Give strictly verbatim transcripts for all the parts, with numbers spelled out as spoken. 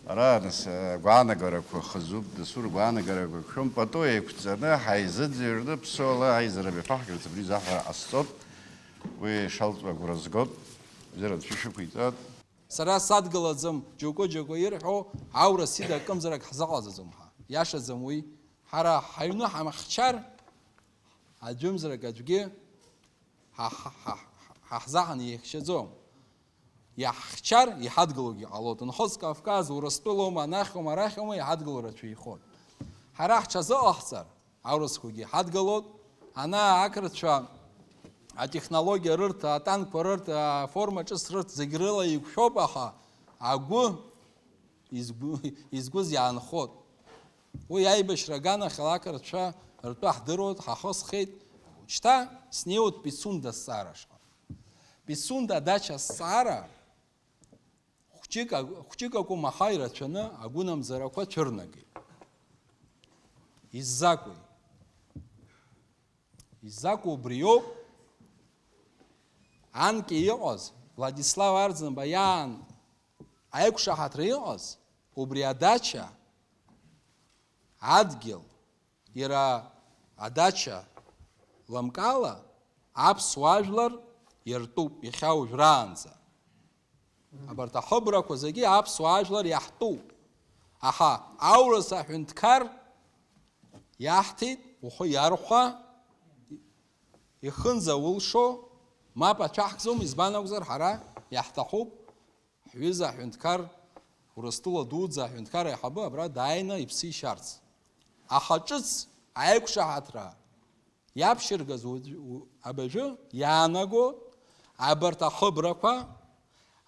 Ара, нас, агәаанагарақәа хазуп, дасу ргәаанагарақәа хьуам, пату еиқәҵаны ҳаизыӡырҩны ԥсуала аизара мҩаԥаҳгарц абри заҳәара ҟасҵоит. Уи шалҵуа агәра згоит, бзиара анцәа шәықәиҵоит. Сара садгылаӡам, џьоукы-џьоукы ирҳәо, аурыс ида акымзарак ҳзыҟаҵаӡом ҳәа. Иашаӡам уи. Ҳара ҳаҩны ҳамхьчар, аӡәымзарак аӡәгьы ҳа-, ҳа-, ҳа-, ҳа-, ҳаҳзаҳаны иахьчаӡом. Иаҳхьчар, иҳадгылогьы ҟалоит. Нхоз Кавказ, Урыстәылоума, анахьоума, арахьоума, иҳадгыло рацәаҩхоит. Ҳара ҳҽазыҟаҳҵар, аурысқәагьы иҳадгылоит. Ана ақырҭцәа атехнологиа рырҭ, атанкқәа рырҭ, аформа ҿыц рырҭ, зегь рыла еиқәшәоуп, аха агәы изгәы-, изгәыз иаанхоит. Уи аибашьра аганахьала ақырҭцәа ртәы ҳдыруеит, ҳахысхьеит. Шьҭа снеиуеит Пицунда азҵаара ашҟа. Пицунда адача азҵаара хәҷык ак-, хәҷык акәым, аха ирацәаны агәынамӡарақәа цәырнагеит. Иззакәи? Иззакәу убриоуп, анкьа иҟаз, Владислав Арӡынба иаан аиқәшаҳаҭра иҟаз, убри адача адгьыл, иара адача лымкаала, аԥсуа жәлар иртәуп иахьа уажәраанӡа. Абарҭ ахыбрақәа зегьы аԥсуа жәлар иаҳтәуп. Аха аурыс аҳәынҭқар иаҳҭеит, ухы иархәа, ихынӡа улшо, мап ацәаҳкӡом, избан акәзар, ҳара иаҳҭахуп ҳҩыза аҳәынҭқар, Урыстәыла дуӡӡа аҳәынҭқар аиҳабы абра дааины иԥсы ишьарц. Аха ҿыц аиқәшаҳаҭра иаԥшьыргаз уаҵә-, у-, абыржәы иаанаго абарҭ ахыбрақәа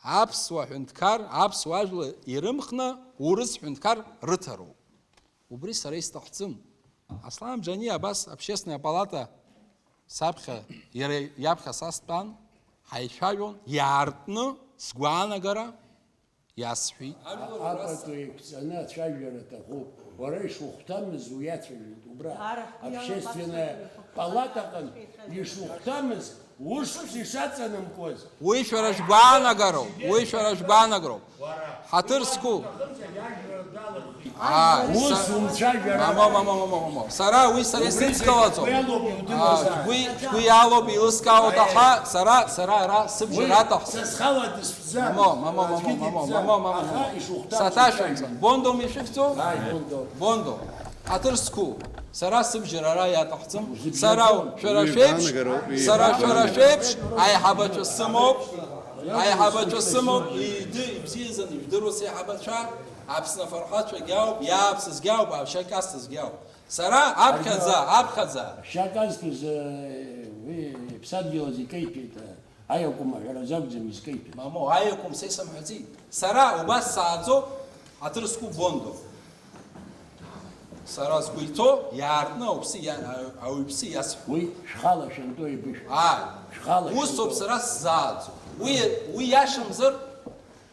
аԥсуа ҳәынҭқар, аԥсуа ажәла ирымхны урыс ҳәынҭқар рыҭароуп. Убри сара исҭахӡам. Аслан Џьани абас Общественная палата саԥхьа, иара иаԥхьа са стәан, ҳаицәажәон, иаартны сгәаанагара иасҳәеит. Апату еиқәҵаны ацәажәара аҭахуп. Уара ишухәҭамыз уиацәажәеит убра. Арахь Общественная палатаҟын ишухәҭамыз ус ишаҵанамкуаз. Уи шәара шәгәаанагароуп, уи шәара шәгәаанагароуп. Ҳаҭыр зқәу. Ааи, ус са-, умцәажәар. Мамо, мамо, мамо, мамо. Сара уи сара исыдскылаӡом. Уи алоуп иудыруазаап. Аа, шәгәы, шәгәы иалоуп, еилыскаауеит, аха сара, сара ара сыбжьара аҭахӡам. Уи са схала дысԥӡам. Мамо, мамо, мамо, аӡәгьы мамо, дитӡам. Мамо, мамо, аха мамо. Ишухәҭамыз. Саҭашәымҵан. Бондо ишәыхьӡу? Ааи, Бондо. Бондо. Ҳаҭыр зқәу. Сара сыбжьара ара иаҭахӡам. Сара шәара шәеиԥш, сара шәара шәеиԥш аиҳабацәа сымоуп. Аиҳабацәа сымоуп, иды-, ибзиаӡаны ижәдыруа сеиҳабацәа, Аԥсны афырхацәагьы ауп, иааԥсызгьы ауп, ашьакасҭазгьы ауп. Сара аԥхьаӡа, аԥхьаӡа. Ашьакасҭаз, э, уи иԥсадгьыл азы икеиҭәеит, э, аиакәым аҳәаразы акәӡам изкеиҭәаз. Мамоу, аиакәым са исымҳәаӡеит. Сара убас сааӡо, ҳаҭыр зқәу Бондо. Сара сгәы иҭоу иаартны ауаҩԥсы иа-, ауаҩԥсы иасҳәо. Уи шәхала шәанду еибышәҭ. Ааи. Шәхала усоуп шәанду. Сара сзааӡо. Уи, уи иашамзар,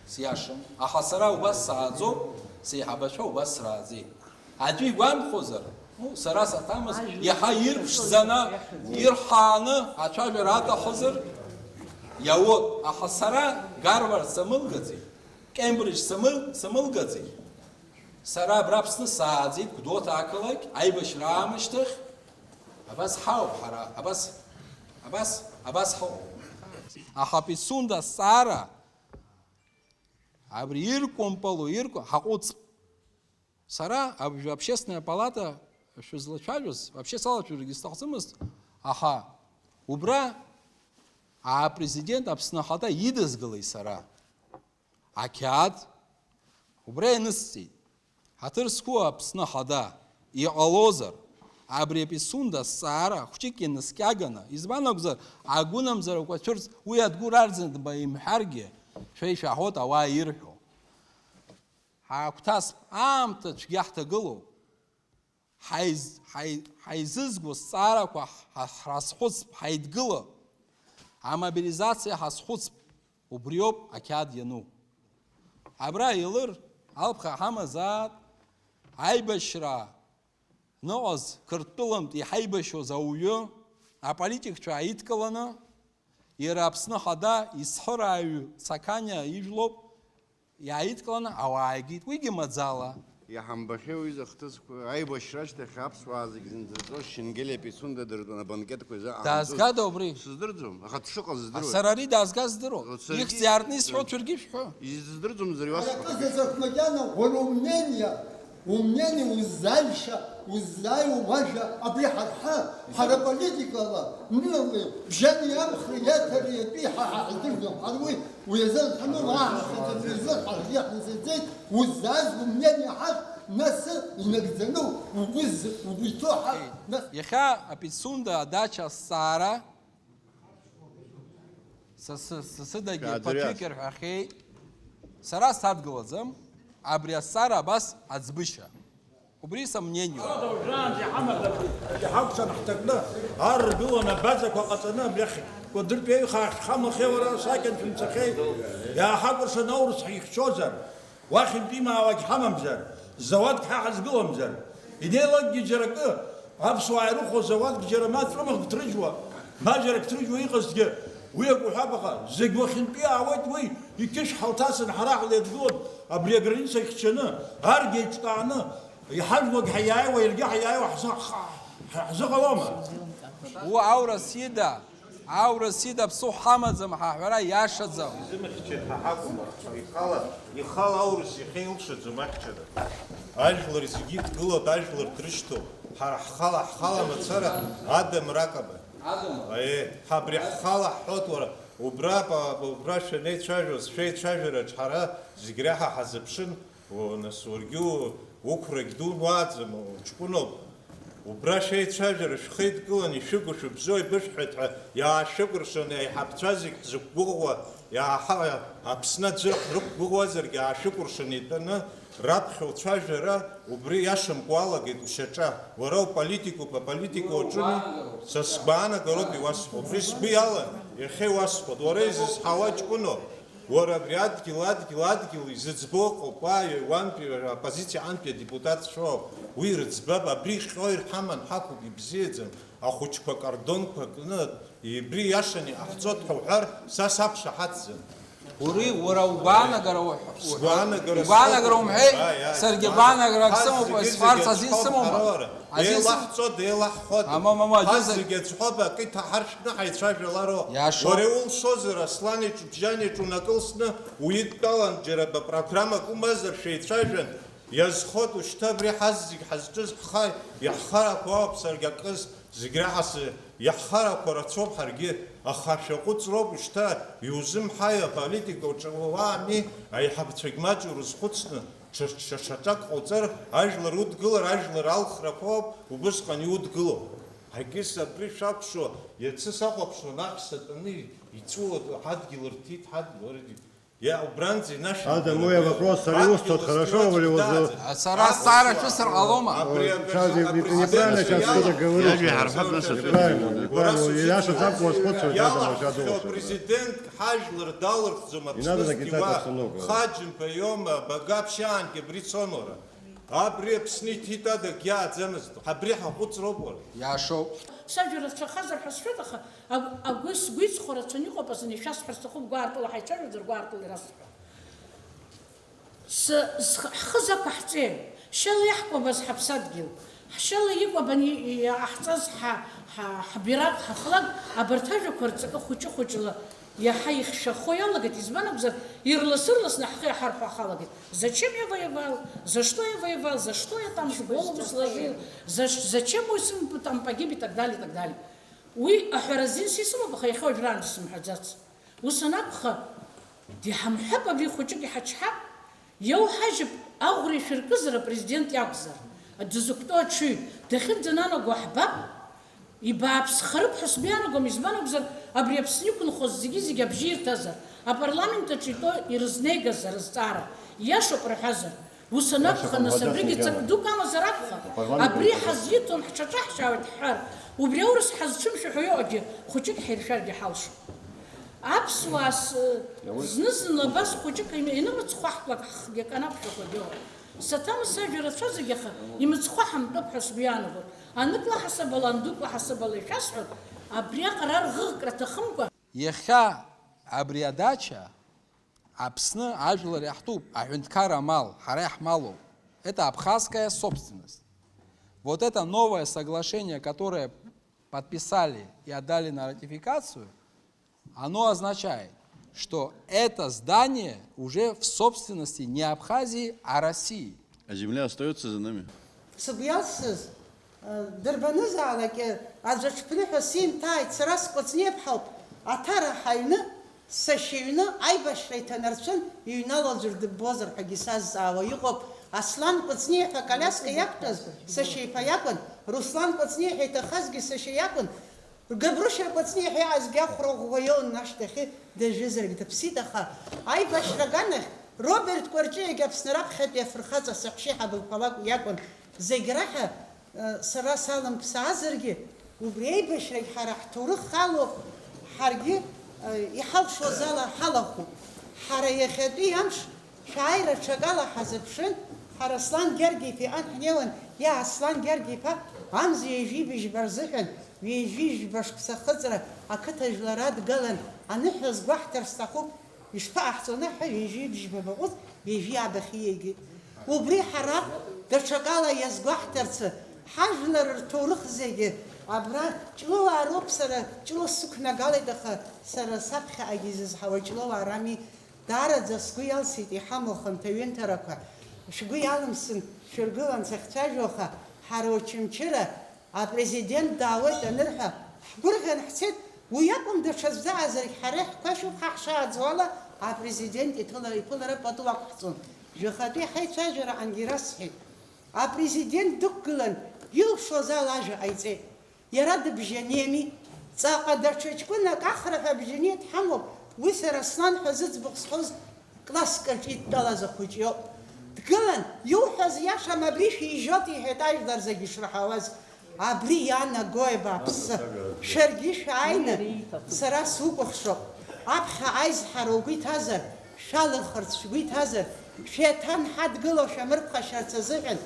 сиашам. Аха сара убас сааӡо, сеиҳабацәа убас срааӡеит. Аӡәы игәамԥхозар, ну, сара саҭамыз, иаҳа ирԥшӡаны, ирҳааны ацәажәара аҭахызар, иауеит. Аха сара Гарвард самылгаӡеит, Кембридж самыл-, самылгаӡеит. Сара абра Аԥсны сааӡеит, Гәдоуҭа ақалақь, аибашьра аамышьҭахь. Абас ҳауп ҳара, абас, абас, абас ҳауп. Аха Пицунда азҵаара, абри иркәымпылу, иркәы-, ҳаҟәыҵп. Сара аб-, Общественная палата шәызлацәажәоз, вообще салацәажәаргьы сҭахӡамызт, аха убра апрезидент Аԥсны Ахада идызгалеи сара? Ақьаад убра ианысҵеит. Ҳаҭыр зқәу Аԥсны Ахада, иҟалозар, абри аписунда азҵаара хәҷык ианаскьаганы, избан акәзар, агәынамӡарақәа цәырҵ, уи адгәыр арӡынба имҳәаргьы, шәа ишәаҳәоит ауаа ирҳәо. Ҳагәҭасп, аамҭа цәгьа ҳҭагылоуп. Ҳаиз-, ҳаи-, ҳаизызго зҵаарақәа ҳа-, ҳразхәыцп, ҳаидгылап. Амобилизациа ҳазхәыцп, убриоуп ақьаад иану. Абра Елыр алԥха ҳамазаат, аибашьра ныҟәаз Қырҭтәылантә иҳаибашьуаз ауаҩы, аполитикцәа ааидкыланы, Иара Аԥсны Ахада ицхырааҩ Сақаниа ижәлоуп, иааидкыланы ауаа аагеит, уигьы маӡала. Иҳамбахьеи уи захҭысқәа, аибашьра ашьҭахь аԥсуаа зегь зынӡаҵо Шьынгелиа Пицунда дыртәаны абанкетқәа изы аҳамҭоз. Даазгада убри? Сыздырӡом, аха дшыҟаз здыруеит. Сара ари даазгаз здыруа. Саргьы ихьӡ иаркны исҳәо цәыргьы шәҳәо. Исыздырӡом, зырҩасхьоу. Акы заҵәык макьана уара умнение, умнение уззааишьа, уззааиуа уажәа абри ҳарҳа, ҳара политикала, милли, бжьани амхи еиҭари атәи ҳа ҳаздырӡом. Ҳара уи, уи азы анханы уаҳахьаӡам, уи азы ҳаргьы ҳназыӡеит, уззааз умнение ҳаҳ, нас инагӡаны угәы з-, угәы иҭоу ҳаҳ, нас. Иахьа Апицунда адача азҵаара Са сы-, са сыдагьы Шәаадырҩаш. Ԥыҭҩык ирҳәахьеит. Сара садгылаӡам абри азҵаара абас аӡбышьа. Убри са мнениоуп. Ҳара уажәраанӡа иҳамаз абри, иҳакәшан ҳҭакны, ар ргылон абазақәа ҟаҵаны, абри ахь кәадыртә еиҩхаа шәхамлахьеи уара, сакьан шәымцахьеи? Иааҳакәыршан аурыс ҳихьчозар? Уахьынтәимаауагь ҳамамзар, зауадк ҳа ҳазгыламзар, инеилакгьы џьара акы, аԥсуаа ирыхәо зауадк џьара ма ҵәымӷ ҭрыжьуа, ма џьара ак ҭрыжьуа иҟазҭгьы, уи ак уҳәап, аха зегь уахьынтәи аауеит, уи иқьышә ҳалҭасын ҳара ҳлеидгылон, абри аграница ихьчаны, аргьы еиҿкааны, иҳажәлогь ҳаиааиуа, иаргьы ҳаиааиуа ҳзы-, ҳа-, ҳа-, ҳзыҟалома? Уи аурыс ида. Аурыс ида ԥсыхәа ҳамаӡам ҳәа аҳәара иашаӡам. Изымхьчеит ҳәа ҳакәым, ихала, ихала аурыс иахьа илшаӡом ахьчара. Ажәлар зегьы идгылоуп, ажәлар дрышьҭоуп. Ҳара ҳхала, ҳхала мацара Адам ракаба. Адам. Аиеи, ҳабри ҳхала ҳҳәоит, уара, убра, ба-, убра шәанеицәажәоз, шәеицәажәараҿ ҳара зегь реиҳа ҳазыԥшын. О, нас уаргьы у-, уқәрагь дууаӡам, уҷкәыноуп. Убра шәеицәажәара шәхеидкыланы ишәыгу шәыбзоу ибышәҳәеит ҳәа иаашәыкәыршаны аиҳабцәа зегь ҳзықәгәыӷуа, иааҳа-, Аԥсны аӡәы ҳрықәгәыӷуазаргьы аашәыкәыршаны итәаны раԥхьа уцәажәара убри иашамкәа уалагеит ушьаҿа. Уара уполитикуп, аполитика уаҿыми? Са сгәаанагароуп иуасҳәо. Убри сгәы иалан, иахьа иуасҳәоит. Уара изызҳауа ҷкәыноуп. Уара абри адгьыл, адгьыл, адгьыл изыӡбо ыҟоуп, уа, уантәи, аоппозициа антәи адепутатцәоуп. Уи рыӡбап, абри хьо ирҳаман ҳақәуп, ибзиаӡам. Ахәыҷқәа кардонқәа кны, ибри иашаны иҟаҳҵоит ҳәа уҳәар, са сақәшаҳаҭӡам. Ури, уара угәаанагара уҳ-, уҳ-, Сгәаанагара угәаанагара сыҟоуп. Умҳәеи, Ҳа, иа, саргьы сгәаанагара. Гәаанагара Ҳа, аксымоуп, зегьы, сҳәарц зегьы азин сыҟоуп, сымоума? Ҳара уара. Азин сым- Еилаҳҵода, еилаҳхәода? Ама, мама, Ҳа, аӡәы зегь аӡхәаба акы иҭаҳаршәны ҳаицәажәалароуп. Иашоуп. Уара иулшозар, Аслан иҿы, Бжьан иҿы унакылсны уидтәалан, џьара ба программак умазар шәеицәажәан, иазхоит ушьҭа абри ҳазегь ҳазҿыз ҳхы иаҳхарақәа ауп, саргьы акыз зегь раҳасы иаҳхарақәа рацәоуп ҳаргьы, аха шәаҟәыҵроуп ушьҭа, иузымҳаи аполитика уҿы уаами, аиҳабацәагь маҷ урызхәыцны, Ҽа, ҽа, ҽа, ҽаҿак ҟауҵар, ажәлар удгылар, ажәлар алхрақәоуп, убысҟан иудгыло. Ҳагьыс абри шәакәшо, иацы сахәаԥшуан, аҳәса тәаны иҵәуо ҳадгьыл рҭит, ҳадгьыл рыдит. Иа, убранӡа инашәа Адам, уи авопрос сара адгьыл иусҭоит, хорошо, рҭиуа уара аӡә уазы- дааӡам. Сара Ас-, азҵаара шәысыр ҟалома? Абри, абри, Сейчас, абри не, неправильно сейчас кто-то говорит. Иажәа иҳарҳәап, нас, Уара абри. Уара иашаҵәҟьа уазхәыцуеит, Адам, уажәадоуцәа. Иалахәхьоу президентк ҳажәлар далырхӡом. Не надо Аԥсны нагнетать зегьы уа обстановку. Хаџьымба иоума, Багаԥшьаангьы абри цон уара. Абри Аԥсны иҭитәадагь иааӡамызт. Абри ҳаҟәыҵроуп уара. Иашоуп. Сажәа рацәахазар ҳәа сшәоит, аха агә-, агәы сгәы иҵхо рацәаны иҟоуп азын, ишәасҳәар сҭахуп, гәаартыла ҳаицәажәозар, гәаартыла ирасҳәап. С-, сх-, ҳхы закәаҳҵеи, шьала иаҳкәабаз ҳаԥсадгьыл, ҳшьала икәабан и-, иҟаҳҵаз ҳа-, ҳа-, ҳбираҟ, ҳафлаг, абарҭ ажәақәа рҵакы хәыҷы-хәыҷла иаҳа ихьшәахо иалагеит, избан акәзар, ирлас-ырласны ҳхы иаҳархәо ҳалагеит. Зачем я воевал? За что я воевал? За что я там с голову сложил? За ш-, зачем мой сын там погиб и так далее, и так далее. Уи аҳәара азин сисымоуп, аха иахьа уажәраанӡа сымҳәаӡац. Ус анакәха, диҳамҳәап абри хәыҷык иҳачҳап, иауҳажьып, аӷәра ишәыркызар апрезидент иакәзар, дызықәтәоу аҽыҩ, дахьынӡананаго ҳбап, ибааԥсхарып ҳәа сгәы иаанагом, избан акәзар, абри Аԥсны иқәынхоз зегьы-зегьы абжьы ирҭазар, апарламент аҿы итәоу ирызнеигазар азҵаара, иашоуп рҳәазар, Ус анакәха, нас абригьы ҵак дук амазар акәхап. Абри ҳазиҭон, ҳҽаҿаҳшьаауеит ҳҳәар, убри аурыс ҳазцәымшәо ҳәа иҟагьы хәыҷык ҳиршәаргьы ҳалшон. Аԥсуаа с-, зны-зынла абас хәыҷык им-, инымыцхәаҳклак ҳхгьы аканаԥхьақәагьы ыҟоуп. Саҭамыз сажәа рацәа зегьы аха, имыцхәы ҳамтәоуп ҳәа сгәы иаанагоит. Аныкла ҳасабала, андукла ҳасабала ишәасҳәоит, абриаҟара арӷыӷкра аҭахымкәа, Иахьа абри адача Аԥсны ажәлар иаҳтәуп, аҳәынҭқарра амал, ҳара иаҳмалоуп. Это абхазская собственность. Вот это новое соглашение, которое подписали и отдали на ратификацию, оно означает, что это здание уже в собственности не Абхазии, а России. А земля остаётся за нами? Сыгәы иалсыз, э, дырбанызаалак, э, аӡә аҽԥныҳәа симҭааит, сара скәаҵниаԥҳауп, Аҭара ҳаҩны, сашьа иҩны аибашьра иҭанарцәын, иҩнало аӡәыр дыббозар ҳәагьы сазҵаауа иҟоуп. Аслан Кәыҵниа ҳәа акалиаска иақәтәаз сашьа иԥа иакәын, Руслан Кәыҵниа ҳәа иҭахазгьы сашьа иакәын, Габрушьа Кәыҵниа ҳәа иаазгьы ахәра ӷәӷәа иоуан, ашьҭахьы дажәызаргь дыԥсит, аха аибашьра аганахь Роберт Кәарҷиагьы Аԥсны раԥхьатәи афырхаҵа саҳәшьеиҳаб лԥалак иакәын. Зегь раҳа, э, сара салымԥсаазаргьы, убри аибашьрагь ҳара ҳҭоурых халоуп, ҳаргьы, э, иҳалшоз ала ҳалахәуп. Ҳара иахьатәи амш Шәааира аҽакала ҳазыԥшын, ҳара Аслан Гьаргь-иԥа иҟынтә ҳнеиуан, иа, Аслан Гьаргь-иԥа, амза ҩажәи быжьба рзыҳәан, ҩажәи жәба шықәса ахыҵра ақыҭа жәлар адгалан аныҳәа згәаҳҭар сҭахуп, ишԥаҟаҳҵо ҳәа ҩажәи быжьба баҟәыҵ, ҩажәи аабахьы иагеит. Убри ҳара даҽакала иазгәаҳҭарцы, ҳажәлар рҭоурых зегьы, абра Ҷлоуаа роуп, сара Ҷлоу сықәнагалеит, аха сара саԥхьаҟагьы изызҳауа Ҷлоуаа рами. Даараӡа сгәы иалсит иҳамоу аханҭаҩынҭарақәа. Шәгәы иалымсын, шәыргылан сахьцәажәо, аха ҳара Очамчыра апрезидент даауеит анырҳәа, ҳгәырӷьан ҳцеит, уи акәым, даҽаӡә дааӡаргь ҳара иаҳқәашьуп, ҳа ҳшааӡо ала апрезидент иҭыла-, иԥылара пату ақәҳҵон. Жәахатәи ҳаицәажәараҟангьы расҳәеит. Апрезидент дықәгылан, илшоз ала ажәа ҟаиҵеит. Иара дыбжьанеми? Ҵаҟа даҽа ҷкәынак Ахра ҳәа бжьаниа дҳамоуп, уи сара Аслан ҳәа зыӡбахә сҳәоз класск аҿы идтәалаз ахәыҷ иоуп. Дгылан, иуҳәаз иашам, абри шәижьоит, иҳәеит ажәлар зегьы ишраҳауаз. Абри иаанагои абааԥсы? Шәаргьы шәааины сара сукәыхшоуп. Аԥхьа аизҳара угәы иҭазар, шәалырхырц шәгәы иҭазар, шәеиҭанҳадгыло шәамырԥхашьарц азыҳәан,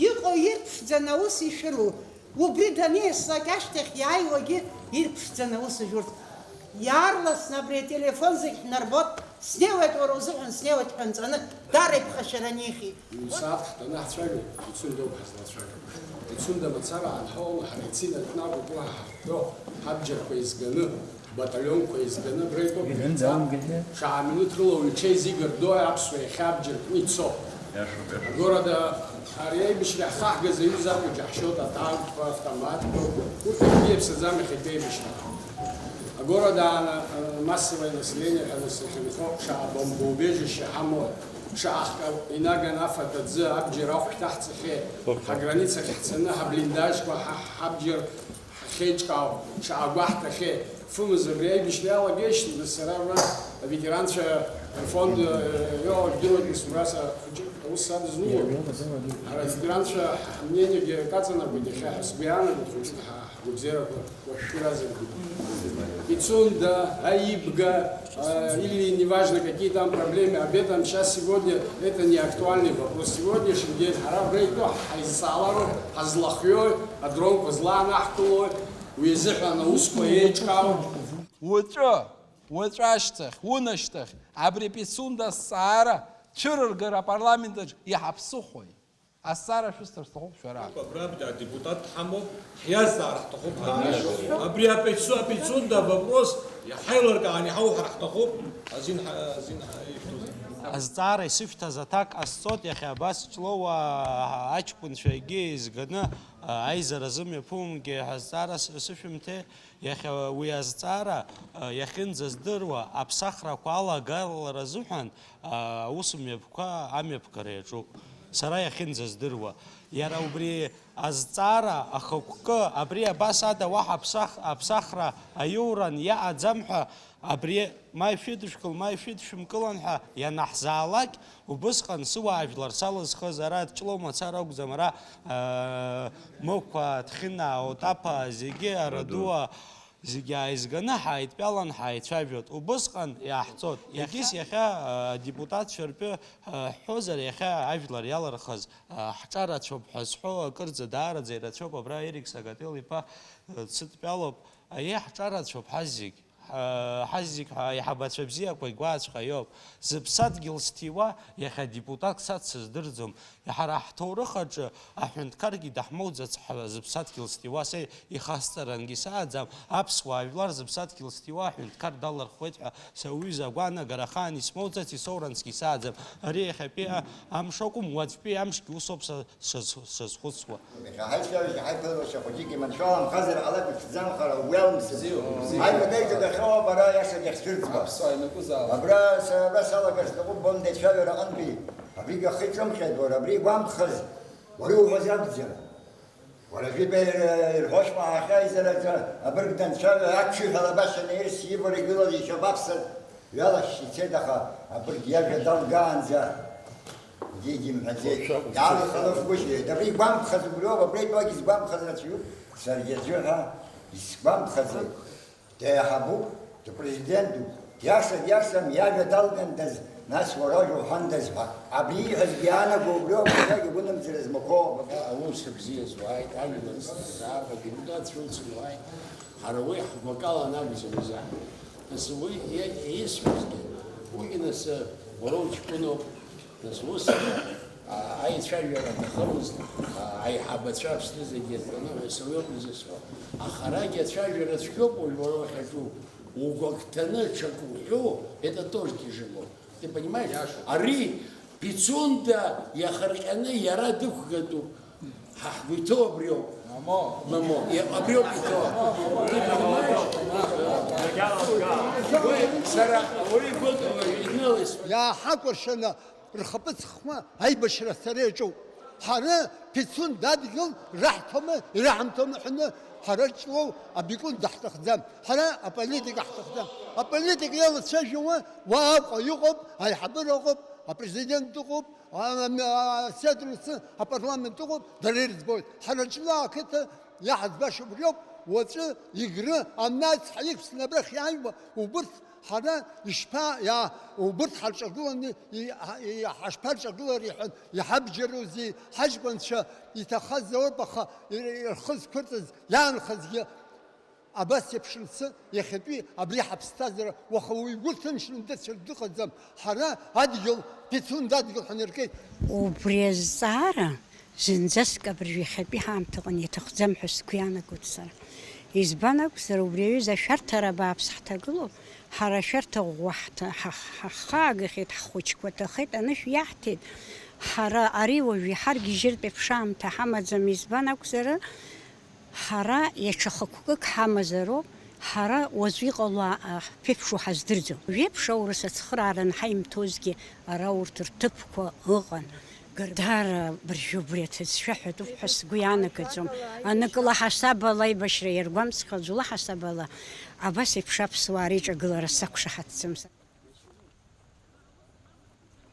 иҟоу ирԥшӡаны аус ишәыру, убри данеислак ашьҭахь иааиуагьы ирԥшӡаны аус ажәурҭ. Иаарласны абри ателефон зегь ҳнарбот, снеиуеит уара узыҳәан, снеиуеит ҳәа нҵәаны, даара иԥхашьара анихьит. Ҩ-сааҭк ҳтәаны ҳцәажәоит, Пицундоуп ҳазлацәажәо. Пицунда мацара аанҳауала ҳара ицина ҭнагоуп уаҳа ҳаҳәҳәо, ҳабџьарқәа еизганы, ҳбаталионқәа еизганы абра итәоуп. Шаҟа минуҭ рыла уаҩ иҽеизигартә доуи аԥсуа иахьа абџьар кны ицо. Иашоуп, иашоуп. Агорода ари аибашьра иаҳхаҳгаз аҩыза ахәыҷы ҳшьоит атанкқәа, автоматқәа, урҭ акгьы иаԥсаӡам иахьатәи аибашьра. Агорода ана, э, массовое население ҳәа нас иахьынхо, шаҟа бомбоубежище ҳамоу, шаҟа инаган афатә аӡы абџьар ахә шәҭаҳҵахьеи, ҳаграницахь ҳцаны ҳаблиндажқәа ҳа-, ҳабџьар ҳахьеиҿкаау, шаҟа гәаҳҭахьеи. Фымз абри аибашьра иалагеижьҭеи нас сара ара аветеранцәа рфонд, э, иоуа жәдыруеит, нас убра са хәыҷык аус садызныҟәоит. Ҳара аветеранцәа ҳмнениагьы акаҵанакуеит иахьа ҳәа сгәы иаанагоит, хәыҷык ҳа-, ҳгәабзиарақәа. Уашәшәыразаргьы. Пицунда, Аибга, э, или неважно, какие там проблемы, об этом сейчас сегодня, это не актуальный вопрос. Сегодняшний день ҳара абра итәоу ҳаизҵаалароуп, ҳазлахиои, адронқәа злаанаҳкылои, уи азыҳәан аусқәа еиҿкаау. Уаҵәы, уаҵәы ашьҭахь, унашьҭахь, абри Пицунда азҵаара цәырыргар апарламент аҿы иҳаԥсыхәои? Азҵаара шәысҭар сҭахуп шәара. Абра адепутат ҳамоуп, ҳиазҵаар ҳҭахуп ҳара. Абри апицу-, апицунда вопрос иҳаилыркааны иҳауҳәар ҳҭахуп, азин ҳа-, азин ҳа-, ишәҭоз. Азҵаара исышәҭаз аҭак ҟасҵоит, иахьа абас Ҷлоуаа аҷкәынцәа егьи еизганы, а, аизара зымҩаԥумгьы ҳәа азҵаара с-, сышәымҭеи? Иахьа уи азҵаара, а, иахьынӡаздыруа, аԥсахрақәа алагалара азыҳәан, а, аусмҩаԥгатәқәа амҩаԥгара иаҿуп. Сара иахьынӡаздыруа. Иара убри азҵаара ахықәкы, абри абас ада уаҳа аԥсах-, аԥсахра аиуран иаҟаӡам ҳәа, абри ма ишәыдышәкыл, ма ишәыдшәымкылан ҳәа ианаҳзаалак, убысҟан сыуаажәлар салызхыз ара Ҷлоу мацара акәӡам, ара, а, Мықәа, Ҭхьынаа, Отаԥаа, зегьы, Арадуа, Арадуа. Зегьы ааизганы ҳааидтәалан ҳаицәажәоит. Убысҟан иааҳҵоит. Егьыс иахьа, а, адепутатцәа ртәы, а, ҳҳәозар, иахьа ажәлар иалырхыз, а, ҳҿарацәоуп ҳәа зҳәо акырӡа даараӡа ирацәоуп. Абра Ерик Сагател-иԥа, а, дсыдтәалоуп. Аиеи, ҳҿарацәоуп ҳазегь. Ҳазегь ҳәа аиҳабацәа бзиақәа игәаҵәҟьа иоуп. Зыԥсадгьыл зҭиуа иахьа депутатк са дсыздырӡом. Ҳара ҳҭоурых аҿы аҳәынҭқаргьы даҳмоуӡац ҳәа зыԥсадгьыл зҭиуа са ихасҵарангьы сааӡам. Аԥсуаа жәлар зыԥсадгьыл зҭиуа аҳәынҭқар далырхуеит ҳәа са уҩыза агәаанагара ахаан исмоуӡац, исоурансгьы сааӡам. Ари иахьатәи а-, амш акәым, уаҵәтәи амшгьы усоуп са сшаз-, сшазхәыцуа. Иахьа ҳаицәажәашьа ҳаиԥылаша хәыҷык иманшәаламхазар ҟалап, иԥшӡамхар ауи алымсыз. Бзиоуп, бзиоуп. Аимадеиҵо дахьоуп, ара иаша дахьцәырҵуа. Аԥсуаа инакәызаалак. Абра са, абра салагар сҭахуп, бон деицәажәара аҟынтәи. Абригь ахы иҿымхьеит, уара, абри игәамԥхаз, уара иуҳәаз акәӡам. Уара жәиба ир-, ирҳәошәа аахьаизараҿы абырг данцәажәо, аҽыҩҳәа лабашьа наирс ивара игылаз ишьапаԥса ҩалашьшь ицеит, аха абырг иажәа далгаанӡа егьимҳәаӡеит. Иаалихалыфгәышьеит. Абри игәамԥхаз убриоуп, абри атәгьы згәамԥхаз рацәаҩуп. Саргьы аӡәы ҳәа исгәамԥхаӡеит. Деиҳабуп, дпрезидентуп, диаша, диашам, иажәа далгандаз, нас уара уҳәандаз ҳәа. Абри ииҳәазгьы иаанаго убриоуп, уажәы игәынамӡара змақәоу. Аус бзиа зуааит, ажәлар зааба депутатцәа уцын уааит, ҳара уи ҳгәакалан акәзар изаҳ. Нас уи иа-, ииасуазгьы, уигьы нас уара уҷкәыноуп. Нас ус, а, аицәажәара аҭахымызт, а, аиҳабацәа Аԥсны зегьы иртәаны, ҳәа сара иоуп изысҳәо. Аха арагьы ацәажәара цәгьоуп уажә уара уахьаҿу, угәагҭаны ҽак уҳәо, это тоже тяжело. Ты понимаешь? Иашоуп. Ари Пицунда иахырҟьаны иара дықәгатәуп. Ҳа ҳгәы иҭоу абриоуп. Мамо. Мамо. Иа-, абриоуп иҭоу. Ты понимаешь? Уи сара, уи гәык-, инылыс. Иааҳакәыршаны рхаԥыц хкны аибашьра ацара иаҿуп. Ҳара Пицунда адгьыл раҳҭома, ираҳамҭома ҳәаны ҳара ҷлоу абикун даҳҭахӡам. Ҳара аполитика ҳҭахӡам. Аполитика иалацәажәауа уа Аҟәа иҟоуп, аиҳабыра ыҟоуп, апрезидент дыҟоуп, а, а, асеидра ацы апарламент ыҟоуп, дара ирыӡбоит. Ҳара ҷлоу ақыҭа иаҳаӡбаша убриоуп, уаҵәы Егры, Амнац ҳәа иқәҵны абрахь иааиуа убырҭ Ҳара ишԥа-, иа-, убырҭ ҳарҿагыланы и-, ҳа-, и-, ҳашԥарҿагылари ҳәа иҳабџьарузеи, ҳаҷкәынцәа иҭахаз ауп, аха ир-, рхы зқәырҵаз иаанхазгьы абас еиԥш мцы иахьатәи абри ҳаԥсҭазаара уаха уаҩ игәы рҭынчны дыцәар дыҟаӡам. Ҳара адгьыл, Пицунда адгьыл ҳанаркит. Убри азҵаара Зынӡаск абыржә иахьатәи ҳаамҭаҟны иаҭахӡам ҳәа сгәы иаанагоит сара. Избан акәзар, убри аҩыза ашәарҭара бааԥс ҳҭагылоуп, ҳара ашәарҭа ӷәӷәа ҳҭа-, ҳа-, ҳа-, ҳхаагахьеит, ҳхәыҷқәа ҭахеит, анышә иаҳҭеит. Ҳара ари уажә иҳаргьежьыртә еиԥш аамҭа ҳамаӡам, избан акәзар, ҳара иаҽа хықәкык ҳамазароуп, ҳара уаҵәы иҟало, а, ԥеиԥшу ҳаздырӡом. Жәеиԥш аурыс ацхыраара анҳаимҭозгьы, ара урҭ рҭыԥқәа ыҟан. Даара абыржәы убри аҭыӡшәа ҳәатәуп ҳәа сгәы иаанагаӡом. Аныкла ҳасабала аибашьра иаргәамҵхьоу аӡә лаҳасабала абас еиԥш аԥсуаа реиҿагылара сақәшаҳаҭӡом.